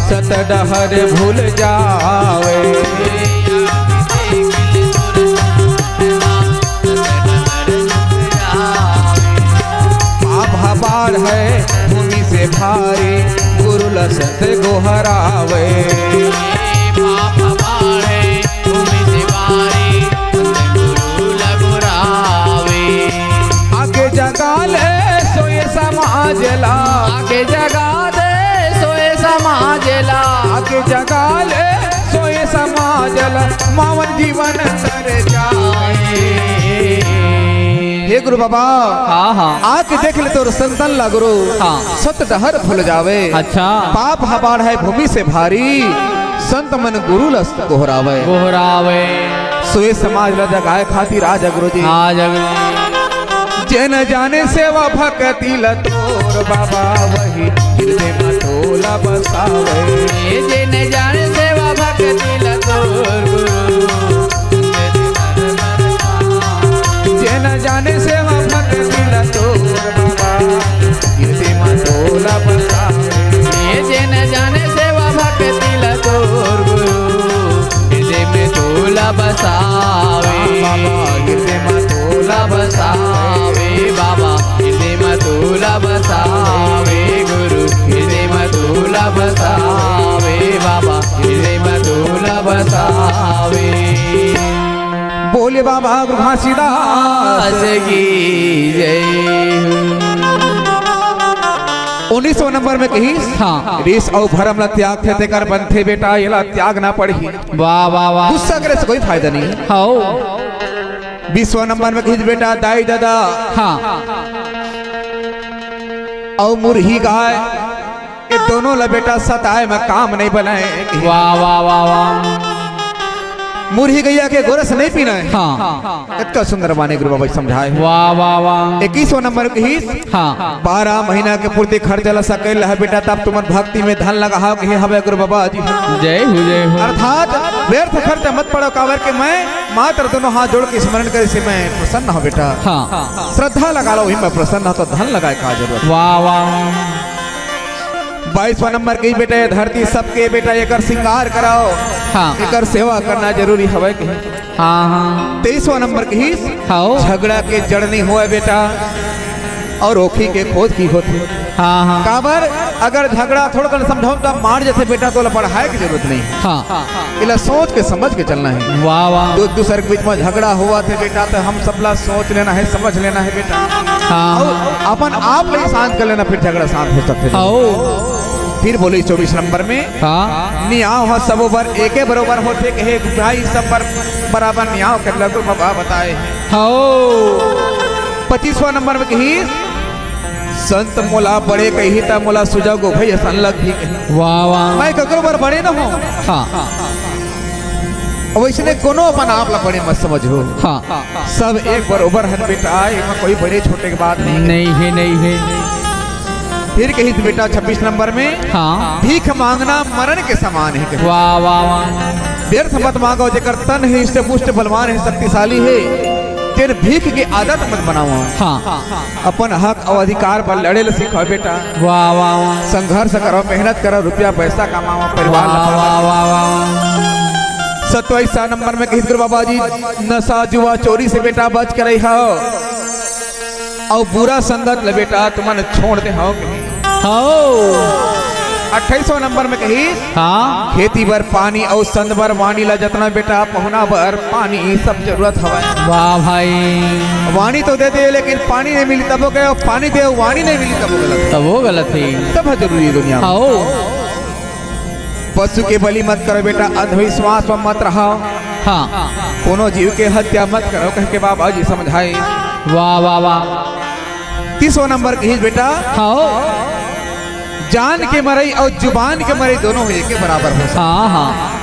सत डहर भूल जावे। पाप ह बाढ़ है भूमि से भारी, गुरु ल सत गोहरावे। पाप ह बाढ़ है भूमि से भारी, संत गुरु ल गोहरावे। आके जगा ले सोए समाज ला। आके जगा दे सोए समाज ला। आके जगा ले सोए समाज ला, मावन जीवन तर जाए। हे गुरु बाबा, हाँ, हाँ। आके देख ले तोर संतन ला गुरु, हाँ। सत डहर भूल जावे। अच्छा। पाप ह बाढ़ है भूमि से भारी, संत मन गुरु ल गोहरावे। गोहरावे। सोए समाज ला जगाए खातिर आ जा गुरु जी। आ जा गुरु जी। जेन जाने सेवा भक्ति ल तोर बाबा, वही हृदय म तोला बसावे। ए जेन जाने सेवा भक्ति ल तोर गुरु। जेन जाने सेवा भक्ति ल तोर बाबा, हृदय म तोला बसावे। ए जेन जाने सेवा भक्ति ल तोर गुरु। हृदय में तोला बसावे। बाबा, हृदय में तोला बसावे। बाबा, हृदय में तोला बसावे। गुरु, हृदय में तोला बसावे। बोले बाबा गुरु घासीदास की जय। उन्नीसवाँ नंबर में कहिस, हाँ। रीस अउ भरम ला त्यागथे, तेकर बनथे बेटा, एला त्यागना पड़ही। वाह, वाह, वाह। गुस्सा करे से कोई फायदा नहीं है। हव। बीसवाँ नंबर में कहिस बेटा, दाई ददा। हाँ। अउ मुरही गाय, ये दोनों ला बेटा सताए में काम नहीं बनाए। वाह, वाह, वाह, वाह। मुरही गैया के गोरस नहीं पीना है। हाँ। इतना सुंदर बानी गुरु बाबा जी समझाए। वाह, वाह, वाह। इक्कीसवाँ नंबर कहिस, हाँ। बारह महीना के पूर्ति खर्चा ला सकेल रहा बेटा, तब तुमन भक्ति में धन लगाओ, कहे हवे गुरु बाबा जी। जय हो, जय हो। अर्थात व्यर्थ खर्च मत पड़ो, काबर के मैं मात्र दोनों हाथ जोड़ के स्मरण करे से मैं प्रसन्न हूँ बेटा। हाँ। श्रद्धा लगा लो, वही मैं प्रसन्न हूँ, तो धन लगाए का जरूरत। वाह, वाह। बाईसवाँ नंबर कहिस बेटा, ये धरती सबके बेटा, एकर श्रृंगार कराओ, हाँ। एकर सेवा करना जरूरी हवे कहिस। हाँ, हाँ। तेईसवाँ नंबर कहिस, हाँ। झगड़ा के जड़ नहीं होए बेटा, अउ ओखी के खोद की होथे। हाँ, हाँ। काबर, अगर झगड़ा थोड़ा कन समझाओ तो मार जथे बेटा, तो ओला बढ़ाए के जरूरत नहीं। हाँ। एला सोच के समझ के चलना है। वाह, वाह। दू दूसर के बीच में झगड़ा होवथे बेटा, तो हम सबला सोच लेना है, समझ लेना है बेटा। हाँ। अउ अपन आप ले शांत कर लेना, फिर झगड़ा शांत हो सकथे। हाँ। फिर बोले चौबीस नंबर में, हाँ। नियाव ह सबो बर एके बरोबर होथे, कहे भाई सब बर बराबर नियाव कर लगो बाबा बताए। हाँ। पच्चीसवाँ नंबर में कहिस, संत मोला बड़े कही त मोला सुजा गोभई असन लगही कही। वाह, वाह। मैं ककरो बर बड़े न हों। हाँ। वइसने कोनो अपन आप ला बड़े मत समझो। हाँ। सब एक बरोबर हन बेटा, एमा कोई बड़े छोटे के बात नहीं। नहीं है, नहीं है। फिर कहिस बेटा छब्बीस नंबर में, हाँ। भीख मांगना मरण के समान है कहिस। वाह, वाह, वाह। व्यर्थ मत मांगो, जेकर तन है हृष्ट पुष्ट बलवान है शक्तिशाली है, तेन भीख के आदत मत बनाओ। हाँ। अपन हक अउ अधिकार बर लड़े ल सिखाओ बेटा। वाह, वाह, वाह। संघर्ष करो, मेहनत करो, रुपया पैसा कमाओ, परिवार वाह, ला पालो। वाह, वाह, वाह। सत्ताईस नंबर में कहिस गुरु बाबा जी, नशा, जुआ, चोरी से बेटा बच के रही हो, अउ बुरा संगत ले बेटा तुमन छोड़ दे हो। हाँ। अट्ठाईसवाँ नंबर में कहिस, हाँ। खेती बर पानी अउ संत बर वाणी ला जतना बेटा पहुना बर पानी सब जरूरत हवय। वाह भाई। वाणी तो दे दे लेकिन पानी नहीं मिली तबो गए, अउ पानी दे वाणी नहीं मिली तबो गलत। तबो गलत है। सब ह जरूरी है दुनिया में। हाँ। पशु के बलि मत करो बेटा, अंधविश्वास में मत रहो। हाँ। कोनो जीव के हत्या मत करो कह के बाबा जी समझाए। वाह, वाह, वाह। तीसवाँ नंबर कहिस बेटा, हाँ। जान के मरई अउ जुबान के मरई दोनों ह एके बराबर हो सकथे। हाँ, हाँ।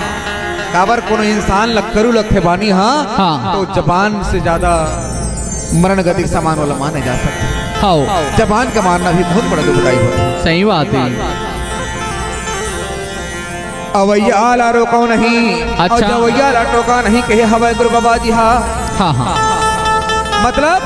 काबर कोनो इंसान ल करू लगथे बानी, हाँ, हाँ। तो जबान से ज्यादा मरण गति के समान वाला माने जा सकथे। हाँ। जबान के मारना भी बहुत बड़ा दुखदाई होथे। सही बात है। अवैया ला रोको नहीं, अच्छा। अउ जवैया ला टोका नहीं, कहे हवय गुरु बाबा जी हा। हाँ, हाँ। मतलब,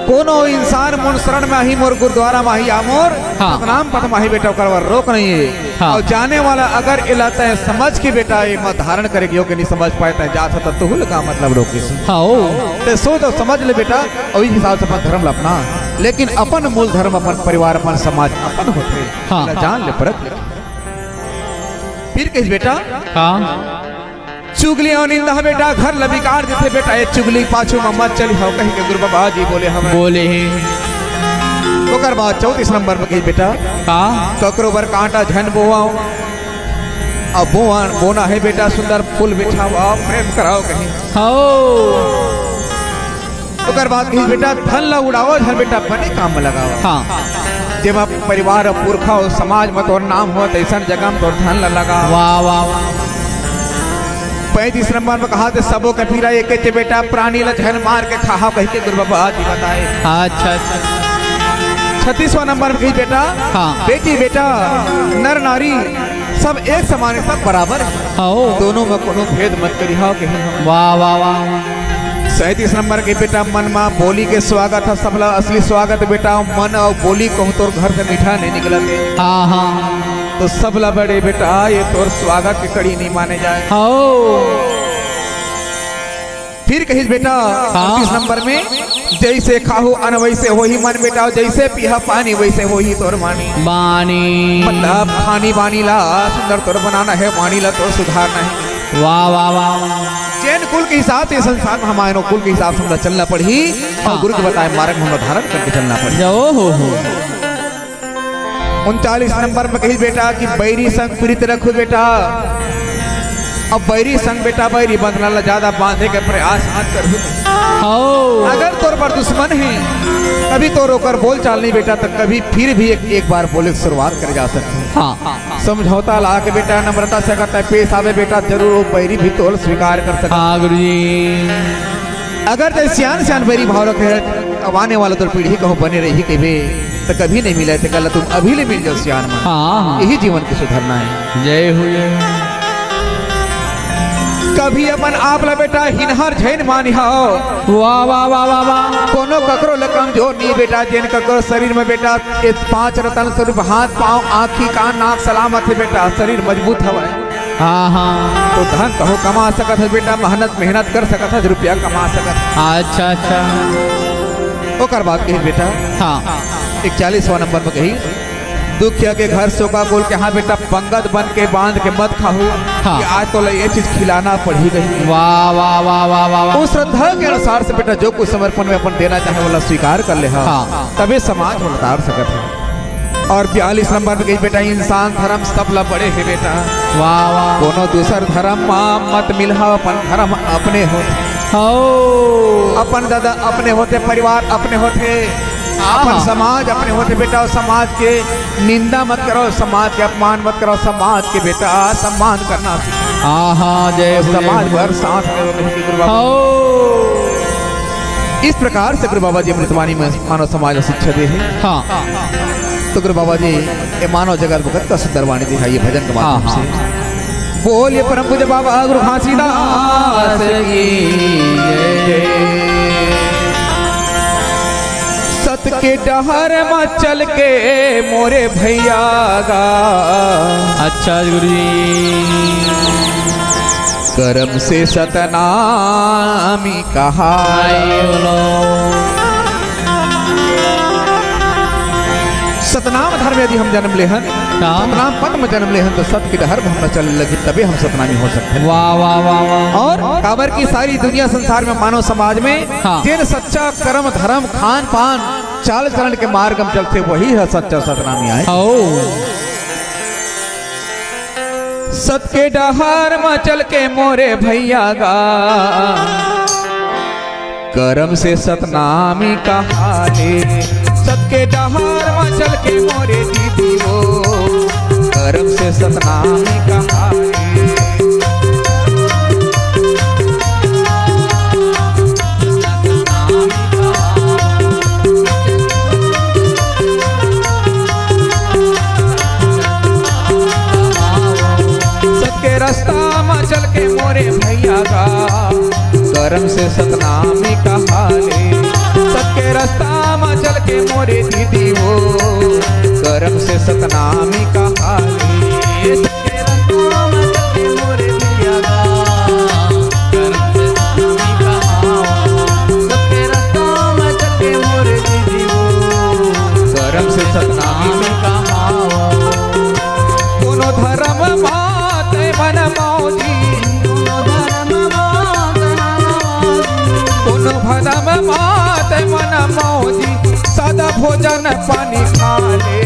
कोनो इंसान मोर शरण में आही, मोर गुरुद्वारा में आही, आ मोर हाँ। सतनाम पथ में आही बेटा, ओकर बर रोक नहीं है। हाँ। अउ जाने वाला अगर एला तय समझ के बेटा, एमा धारण करे के योग्य नहीं समझ पाए, तय जा सकता, तुहू लगा मतलब रोके से। हाँ, ओ। ते सोच अउ समझ ले बेटा, अउ इस हिसाब से अपन धर्म ला अपना, लेकिन अपन मूल धर्म, अपन परिवार, अपन समाज, अपन होथे। हाँ। एला जान ले, परख ले। फिर कहिस बेटा, हाँ। चुगली अउ निंदा बेटा घर ल बिगाड़ देथे बेटा, ये चुगली पाछू म मत चली हो कहि के गुरु बाबा जी बोले हवय। बोले हे। ओकर बाद चौंतीस नंबर में कहिस बेटा, हाँ। ककरो बर कांटा झन बोवाओ, अब बोवा, बोना है बेटा सुंदर फूल बिछाओ, प्रेम कराओ कहिस। हाँ। ओकर बाद कहिस, "बेटा, धन ला उड़ावो, धन बेटा बने काम में लगावो।" हाँ। जेमा परिवार अउ पुरखा अउ समाज में तोर नाम हो, तैसन जगह में तोर धन ला लगा। वाह, वाह, वाह। पैंतीस नंबर में कहा थे, "सबो के पीरा एके चे बेटा, प्राणी ला झन मार के खाहा," कहि के गुरु बाबा जी बताए। अच्छा, अच्छा। छत्तीसवां नंबर में कहिस, "बेटा, हाँ। बेटी बेटा, नर नारी, सब एक समान है, सब बराबर है। हाँ, ओ। दोनों में कोनो भेद मत करी, हाँ, कहीं हम।" वाह, वाह, वाह, वाह। सैंतीस नंबर के बेटा मन मा बोली के स्वागत है, सबला असली स्वागत बेटा, मन अउ बोली कहूँ तोर घर से मीठा नहीं निकलत हे। हाँ, हाँ। तो सबला बड़े बेटा, ये तोर स्वागत के कड़ी नहीं माने जाए। हाँ, ओ। फिर कहिस बेटा, हाँ। अड़तीस नंबर में, "जैसे खाहू अन्न वैसे होही मन बेटा, जैसे पीहा पानी वैसे होही तोर वाणी।" वाणी। मतलब खानी बानी ला सुंदर तोर बनाना है, वाणी ला तोर सुधारना है। वाह, वाह, वाह, वाह। जेन कुल के हिसाब से संसार में हम आए, ओ कुल के हिसाब से हमला चलना पड़ही। हाँ। अउ गुरु के बताए मार्ग में हमला धारण करके चलना पड़ही। जय हो, हो। उनतालीस नंबर में कही बेटा कि बैरी संग प्रीत रखहू बेटा। अब बैरी संग बेटा, बैरी बंधना ला ज्यादा बांधे के प्रयास मत करहू। हो। अगर तोर बर दुश्मन हे, कभी तोर ओकर बोलचाल नहीं बेटा, त कभी फिर भी एक, एक बार बोले के शुरुआत करे जा सकथे। हाँ। समझौता ला के बेटा, नम्रता से अगर तैं पेश आबे बेटा, जरूर वो बैरी भी तोला स्वीकार कर सकत। हाँ गुरुजी। अगर तैं सियान सियान बैरी भाव रखे, अब आने वाला तोर पीढ़ी कहूँ बने रही कहिबे, त कभी नहीं मिले, तेकर ला तुम अभी ले मिल जाओ सियान मन। हाँ, हाँ। यही जीवन के सुधरना हे। जय हो, जय हो। कभी अपन आप ला बेटा हिनहर झैन मानिहव। वाह, वाह, वाह, वाह, वाह। कोनो ककरो ले कमजोर नहीं बेटा, जेन ककरो शरीर में बेटा ये पांच रतन स्वरूप हाथ, पांव, आँखी, कान, नाक सलामत हे बेटा, शरीर मजबूत हवय। हाँ, हाँ। तो धन तहूँ कमा सकत हस बेटा, मेहनत, मेहनत कर सकत हस, रुपया कमा सकत हस। अच्छा, अच्छा। ओकर बाद कही बेटा, हाँ। इकतालीसवाँ नंबर में कही, दुखिया के घर शोकाकुल के, हाँ बेटा, पंगत बन के बांध के मत खाहू हाँ। कि आज तोला ये चीज खिलाना पड़ही कही। वाह, वाह, वाह, वाह, वाह, वाह। उस श्रद्धा के अनुसार से बेटा जो कुछ समर्पण में अपन देना चाहे, वोला स्वीकार कर ले हा। हाँ। तबे समाज में उतार सकत हे। और बयालीस नंबर में कही बेटा, इंसान धर्म सब ला बड़े हे बेटा। वाह, वाह। कोनो दूसर धर्म मा मत मिलहा, अपन धर्म अपने होथे। हो। अपन दादा अपने होथे, परिवार अपने होथे, हाँ, अपन हाँ। समाज अपने होथे बेटा, अउ समाज के निंदा मत करो, समाज के अपमान मत करो, समाज के बेटा सम्मान करना सीखो। हाँ, हाँ, जय हो, जय समाज हो। भर साथ में रहो, कही गुरु बाबा। हो। इस प्रकार से गुरु बाबा जी अमृतवाणी में मानव समाज ला शिक्षा दे हे। हाँ। तो गुरु बाबा जी ये मानव जगत बर कतका सुंदर वाणी दिखाई हे भजन के माध्यम हाँ, से। हाँ। बोलिए परम पूज्य बाबा गुरु घासीदास की जय। सत के डहर म चल के मोरे भैया गा। अच्छा गुरु जी। करम से सतनामी कहाय। हाय बोलो। सतनाम धर्म यदि हम जन्म लेहन, हाँ। सतनाम पथ में जन्म लेहन, तो सत के डहर में हमला चले लगही, तबे हम सतनामी हो सकते हैं। वाह, वाह, वाह, वाह। और काबर की सारी दुनिया संसार में मानव समाज में हाँ। जेन सच्चा कर्म, धर्म, खान पान, चाल चलन के मार्ग में चलथे, वही ह सच्चा सतनामी आय। हो। सत के डहर म चल के मोरे भैया गा, करम से सतनामी कहाले। सत के डहर म चल के मोरे दीदी हो, करम से सतनामी कहाले। सत के रास्ता म चल के मोरे भैया गा, करम से सतनामी कहाले। सत के रास्ता म चल के मोरे दीदी हो, करम से सतनामी कहाले। सत के रास्ता म चल के मोरे भैया गा, करम से सतनामी कहाले। सत के रास्ता म चल के मोरे दीदी हो, करम से सतनामी कहाले। कोनो धर्म मा तैं मन मौजी, कोनो धर्म मा तैं मन मौजी, कोनो धर्म मा तैं मन मौजी, सादा भोजन पानी खा ले।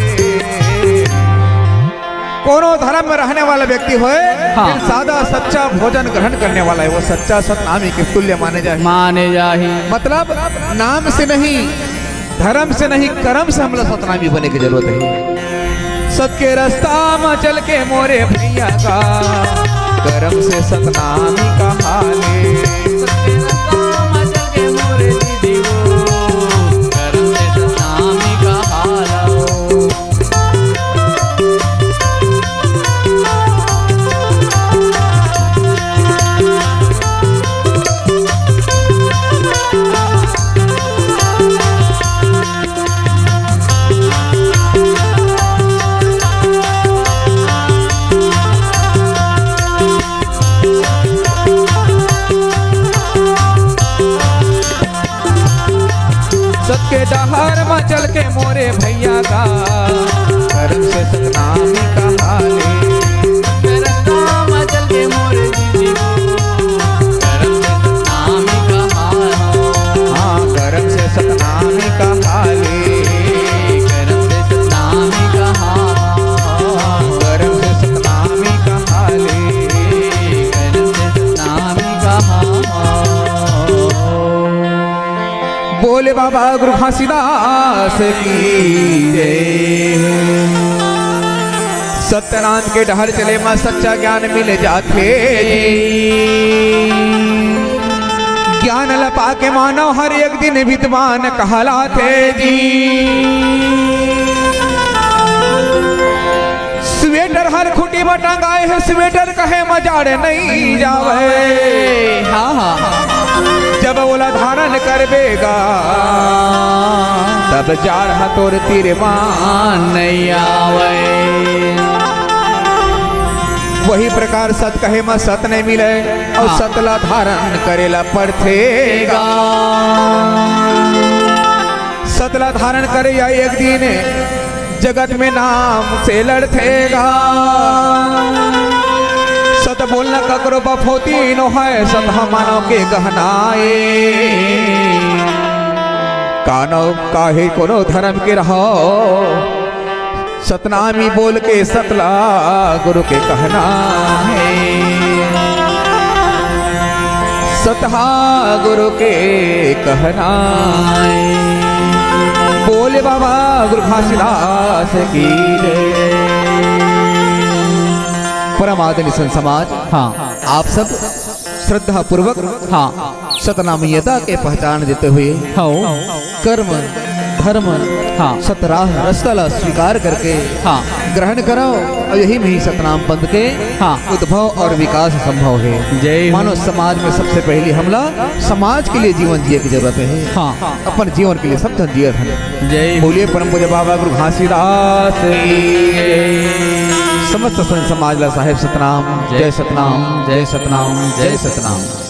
कोनो धर्म में रहने वाला व्यक्ति होय, हाँ। लेकिन सादा सच्चा भोजन ग्रहण करने वाला हे, वो सच्चा सतनामी के तुल्य माने जाही। माने जाही। मतलब नाम से नहीं, धर्म से नहीं, करम से हमला सतनामी बने के जरूरत हे। सत के रास्ता म चल के मोरे भैया गा, करम से सतनामी कहाले। सत के रास्ता म चल के मोरे दीदी हो, करम से सतनामी कहालो। सत के डहर म चल के मोरे भैया गा, करम से सतनामी कहाले। सत के रास्ता म चल के मोरे दीदी हो, बाबा गुरु घासीदास की जय। सत्यनाम के डहर चले म सच्चा ज्ञान मिल जाथे जी। ज्ञान ल पाके मानव हर एक दिन विद्वान कहलाथे जी। स्वेटर हर खूंटी म टंगाए हे, स्वेटर कहे म जाड़ नइ जावय। हाँ, हाँ। जब ओला धारण करबे गा, तब जाड़ ह तोर तीर म नइ आवय। वही प्रकार सत कहे म सत नइ मिलय अउ हाँ। सत ला धारण करे ला पड़थे गा। सत ला धारण करे या एक दिन जगत में नाम से लड़थे गा। सत बोलना ककरो बफौती नो है, सत ह मानव के गहना ए। कानो काहे कोनो धर्म के रहो, सतनामी बोल के सतला गुरु के कहना है। सतहा गुरु के कहना है। बोले बाबा गुरु घासीदास की जय। परम आदरणीय संत समाज, हाँ। आप सब श्रद्धा पूर्वक हाँ। सतनामीयता के पहचान देते हुए हाँ। कर्म, धर्म, हाँ। सतराह रस्ता ला स्वीकार करके हाँ। ग्रहण करो अउ यही में ही सतनाम पंथ के हाँ। उद्भव अउ विकास संभव हे। जय हो। मानव समाज में सबसे पहली हमला समाज के लिए जीवन जिए की जरूरत हे। हाँ। अपन जीवन के लिए सब झन जियत हन। जय हो। बोलिए परम पूज्य बाबा गुरु घासीदास की जय। समस्त संत समाज ला साहेब सतनाम, जय जय सतनाम, जय सतनाम, जय सतनाम।